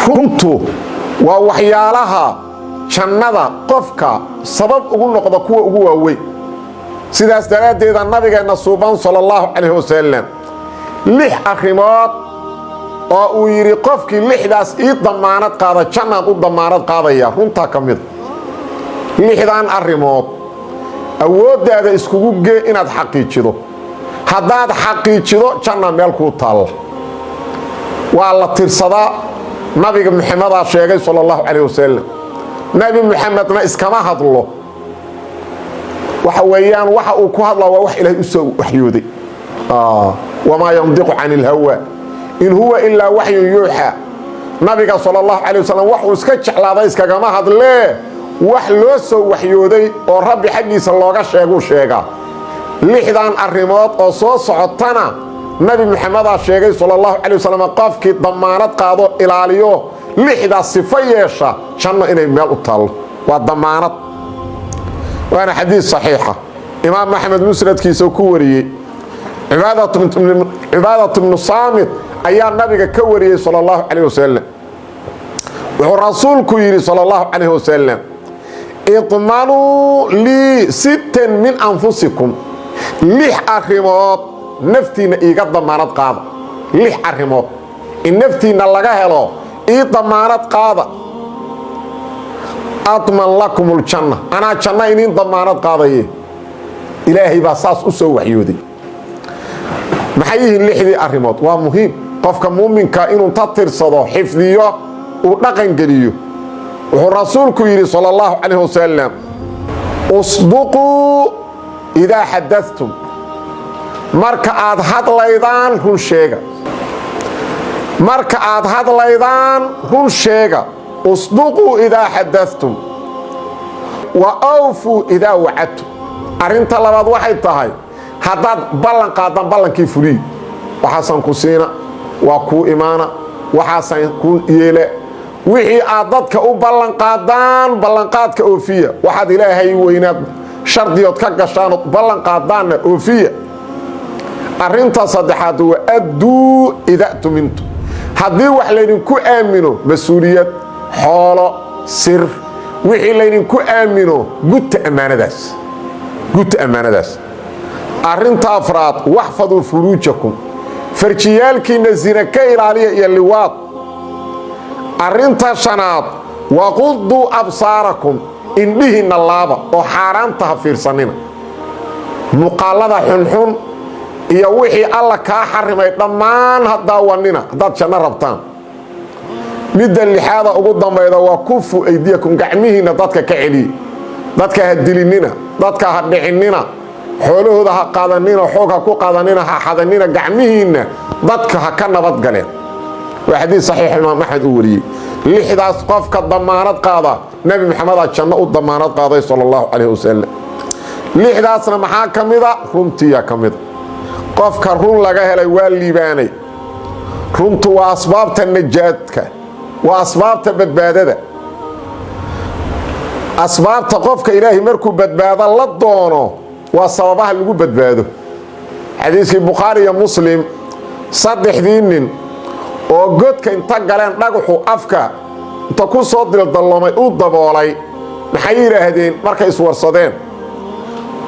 Runtu waa waxyaalaha jannada qofka sabab ugu noqda kuwa ugu waaweyn. Sidaas daraaddeeda nabigeenna suuban sala allahu calayh wasalam lix arrimood oo uu yidhi qofkii lixdaas ii damaanad qaada jannaan u damaanad qaadaya, runtaa ka mida. Lixdan arrimood awooddaada iskugu gee inaad xaqiijido. Haddaad xaqiijido, janna meel kuu taalla. Waa la tirsadaa. Nabiga Muxamedaa sheegay sala allahu calayh wasalam. Nebi Muxamedna iskama hadlo. Waxa weeyaan, waxa uu ku hadlaa waa wax Ilaahay u soo waxyooday. Wamaa yandiqu can ilhawa in huwa ilaa waxyun yuuxa. Nabiga sala allahu calay wasalam waxuu iska jeclaaday iskagama hadlee, wax loo soo waxyooday oo Rabbi xaggiisa looga sheeguu sheegaa. Lixdan arrimood oo soo socotana Nabi Muxamedaa sheegay sala allahu calay wasalam, qofkii damaanad qaado, ilaaliyo, lixdaas sifo yeesha, janno inay meel u taallo. Waa damaanad, waana xadiis saxiixa. Imaam Axmed musnadkiisa ku wariyey. Cibaadat bnu Saamit ayaa nabiga ka wariyey sala allahu calayh wasalam. Wuxuu rasuulku yidhi sala allahu calayh wasalam: "Idmanuu lii sittan min anfusikum." Lix arrimood naftiinna iiga damaanad qaada. Lix arrimood in naftiinna laga helo ii damaanad qaada. Adman lakum ljanna, anaa janno iniin damaanad qaadaye. Ilaahay baa saas u soo waxyooday. Maxay yihiin lixdii arrimood? Waa muhiim qofka muuminka inuu ta tirsado, xifdiyo, uu dhaqangeliyo. Wuxuu rasuulku yidhi sala allahu calayh wasalam: "Usduquu idaa xadadtum." Marka aad hadlaydaan, run sheega. Marka aad hadlaydaan, run sheega. Usduquu idaa xadadtum wa awfuu idaa wacadtum. Arrinta labaad waxay tahay, haddaad ballan qaadaan, ballankii fuliyi. Waxaasaan ku siina, waa kuu imaana, waxaasaan kuu yeele. Wixii aad dadka u ballan qaadaan, ballanqaadka oofiya. Waxaad Ilaahay weynaad shardiyood ka gashaanood ballan qaadaanna oofiya. Arrinta saddexaad: wa adduu idaa tumintu. Haddii wax laydinku aamino, mas-uuliyad, xoolo, sir, wixii laydinku aamino, guta ammaanadaas, guta ammaanadaas. Arrinta afraad: waxfaduu furuujakum. Farjiyaalkiinna zina ka ilaaliya iyo liwaad. Arrinta shanaad: waquduu absaarakum. Indhihiinna laaba oo xaaraanta ha fiirsanina. Muuqaallada xunxun iyo wixii Alla kaa xarimay dhammaan ha daawanina haddaad janno rabtaan. Midda lixaada ugu dambayda waa kufu aydiyakum. Gacmihiinna dadka ka celiya. Dadka ha dilinina, dadka ha dhicinina, xoolahooda ha qaadanina, xoog ha ku qaadanina, ha xadanina. Gacmihiinna dadka ha ka nabadgaleen. Waa xadiis saxiix, Imaam Axmed uu wariyey. Lixdaas qofka damaanad qaada, Nebi Maxamedaa janno u damaanad qaaday sala allahu calayh wasalam. Lixdaasna maxaa ka mida? Runtiyaa ka mida. Qofka run laga helay waa liibaanay. Runtu waa asbaabta najaadka, waa asbaabta badbaadada, asbaabta qofka Ilaahay markuu badbaado la doono, waa sababaha lagu badbaado. Xadiiskii Bukhaari iyo Muslim, saddexdii nin oo godka inta galeen dhagaxu afka inta ku soo dildalloomay u daboolay, maxay yidhaahdeen markay iswarsadeen?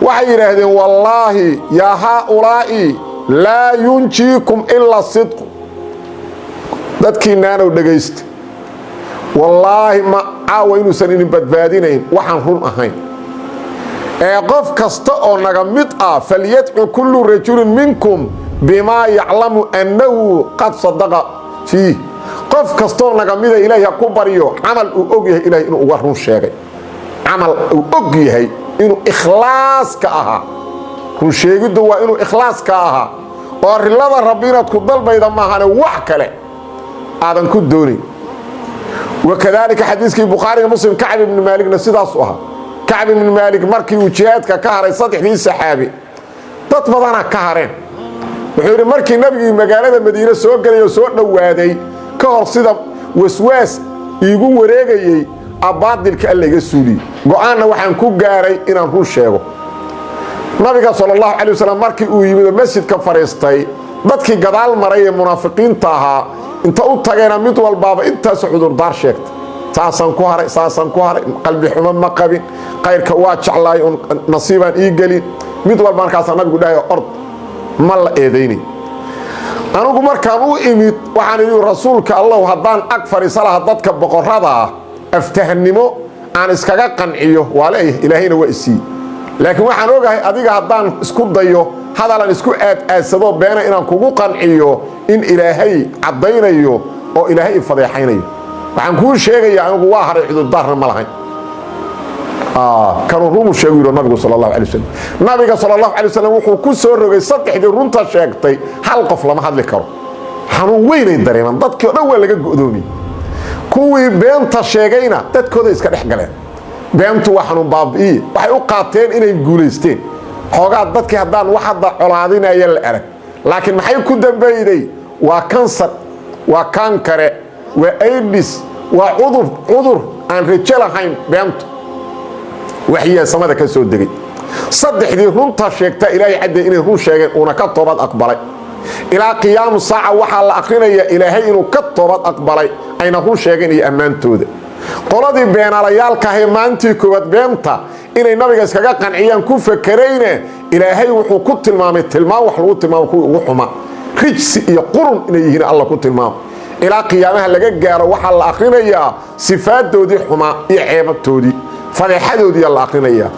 Waxay yidhaahdeen: "Wallaahi yaa haaulaa'i laa yunjiikum ilaa sidqu." Dadkiinaanow dhegaysta, wallaahi ma caawa inuusan idin badbaadinayn waxaan run ahayn. Ee qof kasta oo naga mid ah, falyadcu kullu rajulin minkum bimaa yaclamu annahu qad sadaqa fiih. Qof kastooo naga mida Ilaahay ha ku baryo camal uu og yahay Ilahay inuu uga run sheegay, camal uu og yahay inuu ikhlaaska ahaa. Run sheegiddu waa inuu ikhlaaska ahaa oo rilada Rabbi inaad ku dalbayda maahane wax kale aadan ku doonayn. Wakadaalika xadiiskii Bukhaariga Muslim, Kacb ibnu Maaligna sidaasu ahaa. Kacb ibnu Maalik markii uu jihaadka ka haray saddexdii saxaabi, dad badanaa ka hareen, wuxuu yidhi markii nabigii magaalada Madiine soo gelay oo soo dhowaaday ka hor, sida waswaas iigu wareegayey abaadilka Alla iga suuliyey. Go'aanna waxaan ku gaaray inaan run sheego. Nabiga sala allahu calay wasalam markii uu yimid oo masjidka fadhiistay, dadkii gadaal maray ee munaafiqiinta ahaa Inta u tageena mid walbaaba intaasu cudurdaar sheegta: saasaan ku haray, saasaan ku haray, qalbi xumo ma qabin, kayrka waa jeclaay, un nasiibaan ii gelin. Mid walba markaasaa nabigu dhahay: "Ord, ma la eedaynay." Anigu markaan u imid waxaan idhi: "Rasuulka Allow, haddaan ag fadhiisa laha dadka boqorradaa, aftahannimo aan iskaga qanciyo waa leeyahay, Ilaahayna waa isiiye. Laakiin waxaan ogahay adiga haddaan isku dayo hadalaan isku aad-aadsado beena inaan kugu qanciyo, in Ilaahay caddaynayo oo Ilaahay i fadeexaynayo. Waxaan kuu sheegayaa, anigu waa haray, cudurdaarna ma lahayn." Kanuu rumu sheegu yidhi nabigu sala Allahu alay wasalam. Nabiga sala Allahu alay wasalam wuxuu ku soo rogay saddexdii runta sheegtay hal qof lama hadli karo. Xanuun weynay dareemaan, dadkii o dhan waa laga go'doomiyey. Kuwii beenta sheegayna dadkooda iska dhex galeen. Beentu waa xanuun baabi'iye. Waxay u qaateen inay guulaysteen xoogaa dadkii haddaan wax hadda colaadinaya la arag, laakiin maxay ku dambeyday? Waa kansar, waa kaankare, waa aidis, waa cudur, cudur aan rajo lahayn beentu. Waxyaa samada ka soo degay: saddexdii runta sheegtaa Ilaahay cadday inay run sheegeen, uuna ka toobad aqbalay. Ilaa qiyaamu saaca waxaa la akhrinayaa Ilaahay inuu ka toobad aqbalay, ayna run sheegeen iyo ammaantooda. Qoladii beenaalayaalkaahee maalintii koowaad beenta inay nabiga iskaga qanciyaan ku fakerayne, Ilaahay wuxuu ku tilmaamay tilmaam wax lagu tilmaamo kuwii ugu xuma, rijsi iyo qurun inay yihiin Alla ku tilmaamo. Ilaa qiyaamaha laga gaaro waxaa la akhrinayaa sifaadoodii xumaa iyo ceebabtoodii, fadeexadoodiiyaa la akhrinayaa.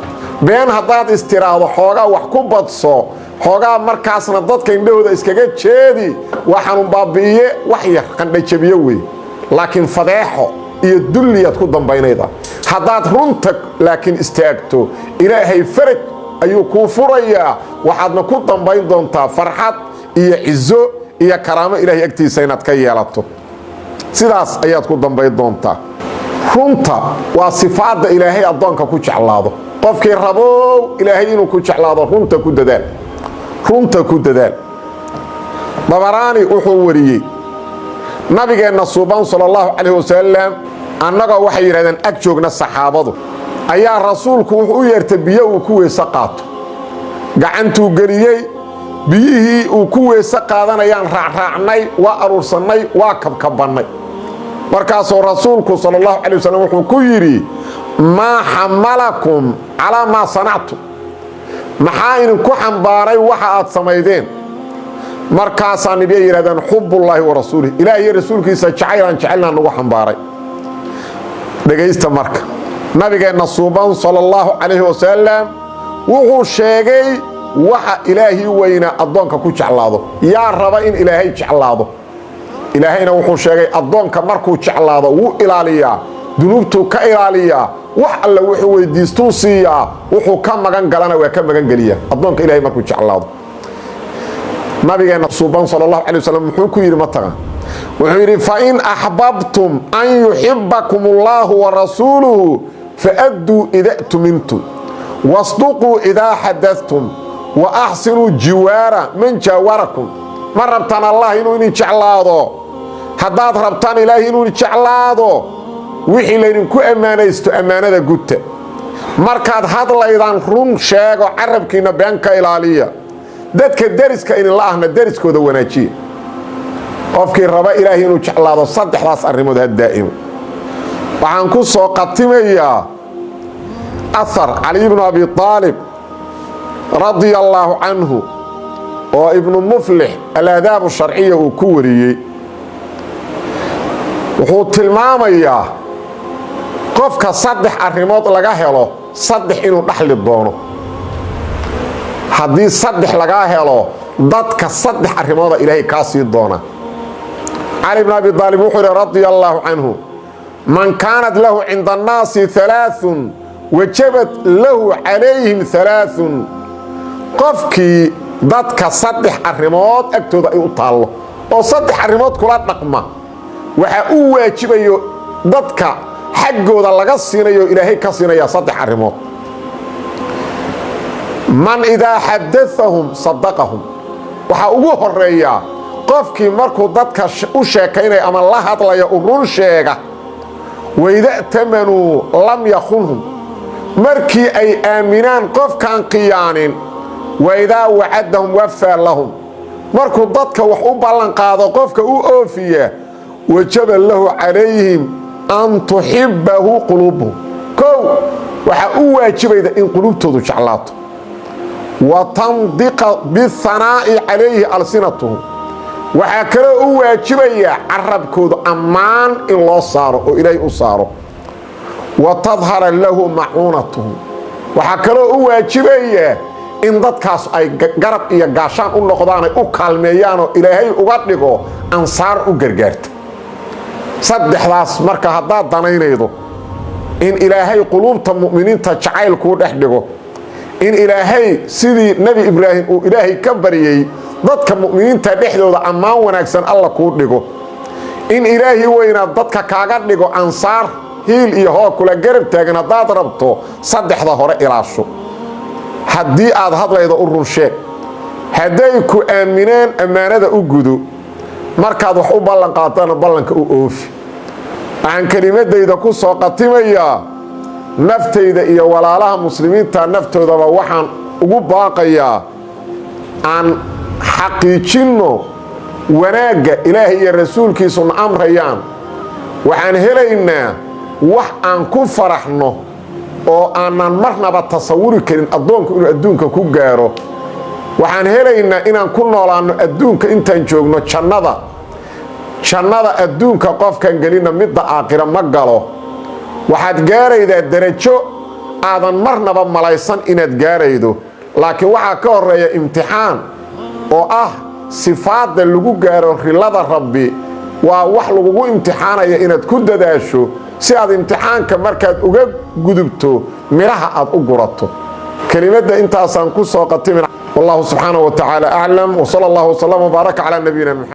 Been haddaad istiraahdo xoogaa wax ku badso, xoogaa markaasna dadka indhahooda iskaga jeedi, waa xanuun baabi'iye, wax yar qandhajabiye wey, laakiin fadeexo iyo dulliyaad ku dambaynayda. Haddaad runta laakiin istaagto, Ilaahay faraj ayuu kuu furayaa, waxaadna ku dambayn doontaa farxad iyo cizo iyo karaamo Ilaahay agtiisa inaad ka yeelato. Sidaas ayaad ku dambayn doontaa. Runta waa sifaadda Ilaahay addoonka ku jeclaado. Qofkii rabow Ilaahay inuu ku jeclaado, runta ku dadaal, runta ku dadaal. Dabaraani wuxuu wariyey nabigeenna suuban sala Allahu calayh wasalam, annagoo waxay yidhahdeen ag joogna saxaabadu, ayaa rasuulku wuxuu u yeertay biyo uu ku weese qaato. Gacantuu geliyey biyihii uu ku weese qaadanayaan, raacraacnay, waa aruursannay, waa kabkabannay. Markaasuu rasuulku sala Allahu calay wasalam wuxuu ku yidhi: "Maa xamalakum calaa maa sanactum? Maxaa idinku xambaaray waxa aad samaydeen?" Markaasaa nibiyay yidhahdeen: "Xubbullaahi wa rasuulih, Ilaah iyo rasuulkiisa jacaylaan jecelnaa nagu xambaaray." Dhegaysta marka, nabigeenna suuban sala Allahu calayhi wasalam wuxuu sheegay waxa Ilaahii weynaa addoonka ku jeclaado. Yaa raba in Ilaahay jeclaado? Ilaahayna wuxuu sheegay addoonka markuu jeclaado wuu ilaaliyaa, dunuubtuu ka ilaaliyaa, wax alle wuxuu weydiistuu siiyaa, wuxuu ka magan galana waa ka magan geliyaa, addoonka Ilahay markuu jeclaado. Nabigeenna suuban sala Allahu calay wasalam muxuu ku yidhi? Mataqan? Wuxuu yidhi: "Fain axbabtum an yuxibakum Allaahu wa rasuuluhu faadduu ida tumintum, wasduquu idaa xadadtum, wa axsinuu jiwaara man jaawarakum." Ma rabtaan Allah inuu idin jeclaado? Haddaad rabtaan Ilaahay inuu idin jeclaado, wixii laydinku ammaanaysto ammaanada gudta. Markaad hadlaydaan run sheego, carabkiinna been ka ilaaliya. Dadka deriska idinla ahna deriskooda wanaajiya. Qofkii raba Ilaahay inuu jeclaado, saddexdaas arrimood ha daa'imo. Waxaan ku soo qatimayaa ahar Cali bnu Abi Aalib radia Allaahu canhu oo Ibnu Muflix Alaadaabu Sharciya uu ku wariyey. Wuxuu tilmaamayaa qofka saddex arrimood laga helo, saddex inuu dhaxli doono. Haddii saddex lagaa helo, dadka saddex arrimooda Ilaahay kaa sii doona. Cali bn Abi Aalib wuxuu yidhi radia Allaahu canhu: "Man kaanat lahu cinda annaasi alaaun, wajabat lahu calayhim alaaun." Qofkii dadka saddex arrimood agtooda ay u taallo oo saddex arrimood kula dhaqma, waxaa u waajibayo dadka xaggooda laga siinayo, Ilaahay ka siinaya saddex arrimood. Man idaa xadaahum sadaqahum. Waxaa ugu horeeyaa qofkii markuu dadka u sheekaynaya ama la hadlaya u run sheega. Waida tamanuu lam yakhunhum. Markii ay aaminaan qofkaan khiyaanin. Waidaa wacadahum wafaa lahum. Markuu dadka wax u ballanqaado qofka u oofiya. Wajaba lahu calayhim an tuxibbahu quluubuhum. Kow, waxaa u waajibayda in quluubtoodu jeclaato, wa tandiqa bihanaa'i calayhi alsinatuhum. Waxaa kaloo u waajibaya carabkoodu ammaan in loo saaro oo Ilaahay u saaro. Wa tadhara lahu macuunatuhum. Waxaa kaloo u waajibaya in dadkaas ay garab iyo gaashaan u noqdaanay, u kaalmeeyaanoo Ilaahay uga dhigo ansaar u gargaarta. Saddexdaas marka haddaad danaynaydo, in Ilaahay quluubta mu'miniinta jacayl kuu dhex dhigo, in Ilaahay sidii Nebi Ibraahim uu Ilaahay ka baryey dadka mu'miniinta dhexdooda ammaan wanaagsan Alla kuu dhigo, in Ilaahi weynaa dadka kaaga dhigo ansaar hiil iyo hoo kula garab taagan, haddaad rabto, saddexda hore ilaasho. Haddii aad hadlaydo, u run sheeg. Hadday ku aamineen, ammaanada u gudo. Markaad wax u ballan qaatana, ballanka u oofi. Waxaan kelimadayda ku soo qatimayaa, naftayda iyo walaalaha muslimiinta naftoodaba waxaan ugu baaqayaa, aan xaqiijinno wanaagga Ilaahay iyo rasuulkiisuna amrayaan. Waxaan helaynaa wax aan ku faraxno oo aanan marnaba tasawuri karin addoonku inuu adduunka ku gaaro. Waxaan helaynaa inaan ku noolaanno adduunka intaan joogno jannada. Jannada adduunka qofkan gelina, midda aakhira ma galo. Waxaad gaaraydaa derajo aadan marnaba malaysan inaad gaaraydo, laakiin waxaa ka horreeya imtixaan oo ah sifaadda lagu gaaro rilada Rabbi. Waa wax lagugu imtixaanaya inaad ku dadaasho si aad imtixaanka markaad uga gudubto midhaha aad u gurato. Kelimadda intaasaan ku soo qatimin. Wallahu subxaanaه wa tacaala aclam, wsala اllah wslm wbaaraka calى nabiyina Mxamed.